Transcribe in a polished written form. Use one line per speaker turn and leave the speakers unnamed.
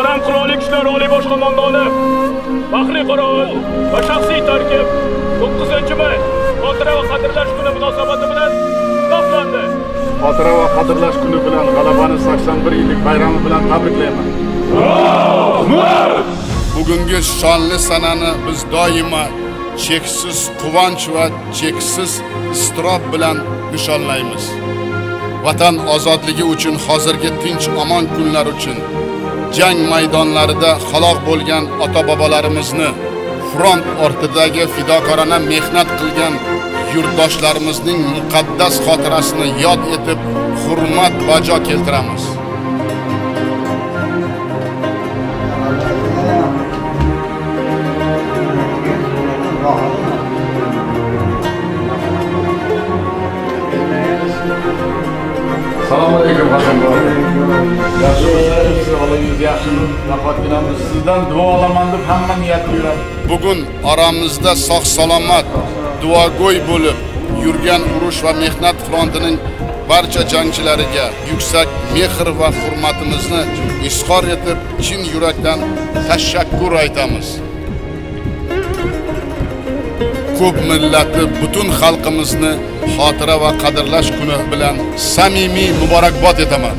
Muhtaram Qurolli Kuchlar Oliy Bosh Qo'mondoni, faxriy qorovul va shaxsiy tarkib 9 may Xotira va qadrlash kuni munosabati bilan to'plandi.
Xotira va qadrlash kuni bilan, G'alabani 81 yillik bayrami bilan tabriklayman.
Bugungi shonli sanani biz doimo cheksiz quvonch va cheksiz iztirob bilan nishonlaymiz. Vatan ozodligi uchun, hozirgi tinch omon kunlar uchun jang maydonlarida halok bo'lgan ota bobolarimizni, front ortidagi fidokorona mehnat qilgan yurtdoshlarimizning muqaddas xotirasini yod etib, hurmat bajo keltiramiz.
Assalomu alaykum, Hasan baba. Yaxshimisiz? Sog'lig'ingiz yaxshimi? Rahmatginamiz. Sizdan duo olaman deb hamma niyat qilgan.
Bugun oramizda sog' salomat, duogo'y bo'lib yurgan urush va mehnat frontining barcha jangchilariga yuksak mehr va hurmatimizni izhor etib, chin yurakdan tashakkur aytamiz. Ko'p millatli butun xalqimizni Xotira va qadrlash kuni bilan samimiy muborakbod etaman.